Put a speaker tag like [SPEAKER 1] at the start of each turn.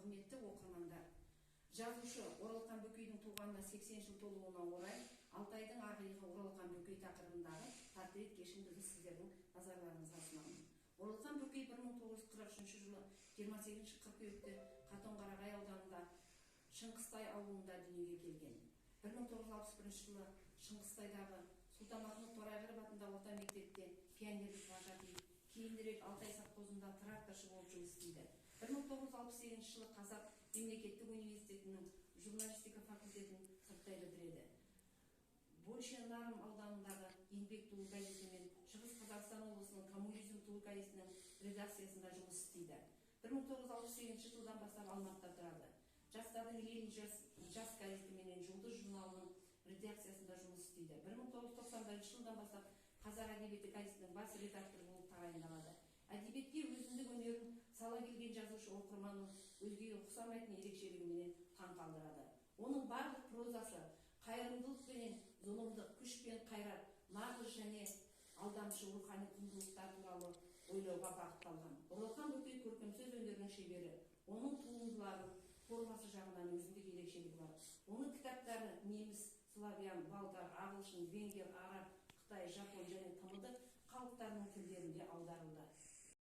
[SPEAKER 1] Құрметті оқырмандар, жазушы Оралхан Бөкейдің туғанына 80 жыл толуына орай «Алтайдың ақиығы Оралхан Бөкей» тақырыбындағы портрет кешін біз сіздердің назарларыңызға ұсынамын. Оралхан Бөкей 1943 жылы 28 қыркүйекте Қатонқарағай ауданында Шыңғыстай ауылында дүниеге келген. 1961 жылы Шыңғыстайдағы Сұлтанмахмұт Торайғыров атындағы орта мектепте пионерлік вожатый, кейінірек Алтай совхозында тракторшы болып жұмыс істейді. 1968 жылы Қазақ мемлекеттік университетінің журналистика факультетін сырттай бітіреді. Больший Нарым ауданындағы «Еңбек туы» газеті мен Шығыс Қазақстан облысының «Коммунизм туы» газетінің редакциясында жұмыс істейді. 1968 жылдан бастап Алматыда тұрады. Жастардың «Ленин жас» газеті менен «Жұлдыз» журналының редакциясында жұмыс істейді. 1991 жылдан бастап «Қазақ әдебиеті» газетінің бас редакторы болып тағайындалады. Әдебиетке өзіндік өнерін сала келген жазушы оқырманын өзгеге ұқсамайтын ерекшелігіменен таң қалдырады. Оның барлық прозасы қайырымдылық пенен зұлымдық, күш пен қайрат, нағыз және алдамшы рухани құндылықтар туралы ойлауға бағытталған. Оралхан Бөкей — көркем сөз өнерінің шебері. Оның туындыларының формасы жағынан өзіндік ерекшелігі бар. Оның кітаптары неміс, славян, болгар, ағылшын, венгер, араб, қытай, жапон және ТМД халықтарының тілдерінде аударылды.